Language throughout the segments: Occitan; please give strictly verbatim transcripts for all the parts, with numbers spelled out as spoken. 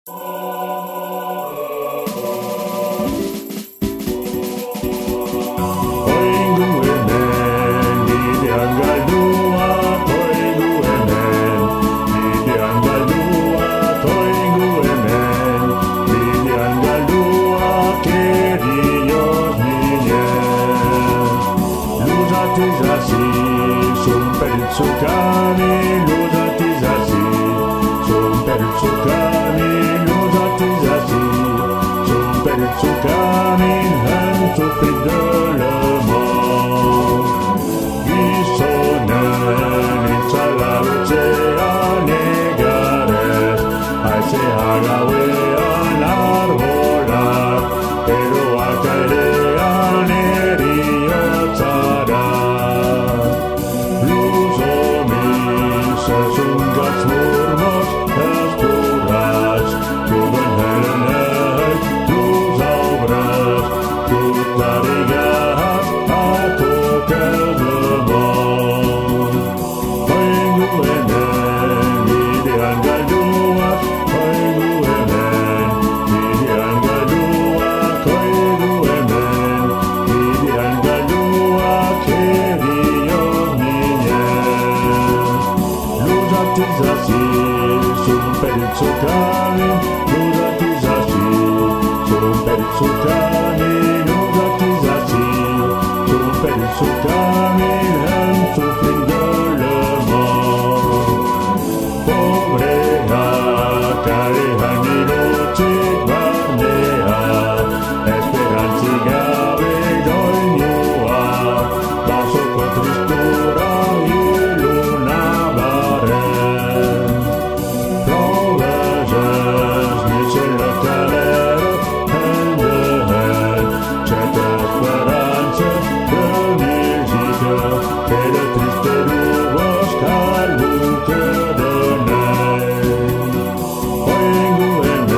Oingouement, Vivian Galdua, oingouement, Vivian Galdua, oingouement, Vivian Galdua, que dilhòus minièr. Los atis ací son perduts sul camin, los atis ací son perduts sul camin, los atis ací son perduts sul camin, an sofrit de la mòrt. Guissonan, installar lo cea negarès, ai se agaue an arbolat, e lo acaire an eriotzarat. Los òmis son gats mormòts, esplorats, tròban en la nuèit los aubres, tot arregat a còp de mòrt. Oingouement, Vivian Galdua, oingouement, Vivian Galdua, oingouement, Vivian Galdua, que dilhòus minièr. Los atis ací son perduts sul camin, los atis ací son perduts sul camin, los atis ací son perduts sul camin, an sofrit de la mòrt. Paure acaire, an minutit barneat, esperant si gave d'oinhoar, la sòrta tristura e lo navarès. Flògas es, nèisser la calèra, en dehens, cèrta esperança de musica, que la triste luva escalbuca de nuèit. Oingouement,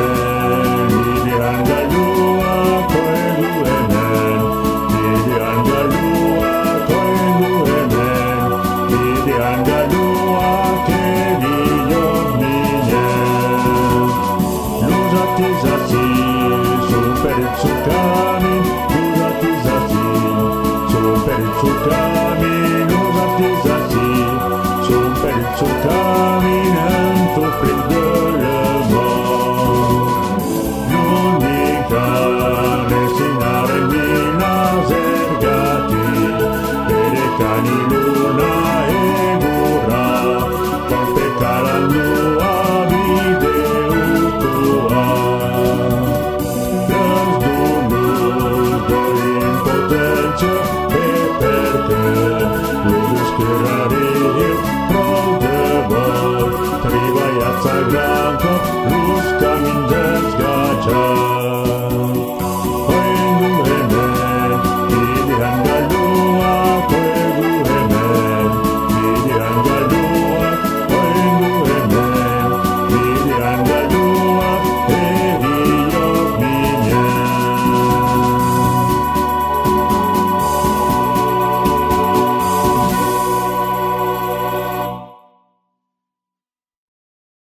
Vivian Galdua, oingouement, Vivian Galdua, oingouement, Vivian Galdua, que dilhòus minièr. Los atis ací son perduts sul camin, los atis ací son perduts sul camin, los atis ací son perduts sul camin, an sofrit de la mòrt. L'unica ressina rendina zergati, e de caniluna e burra, per pecar la nua videu tua. Las dolors de l'impoténcia e perque lo descur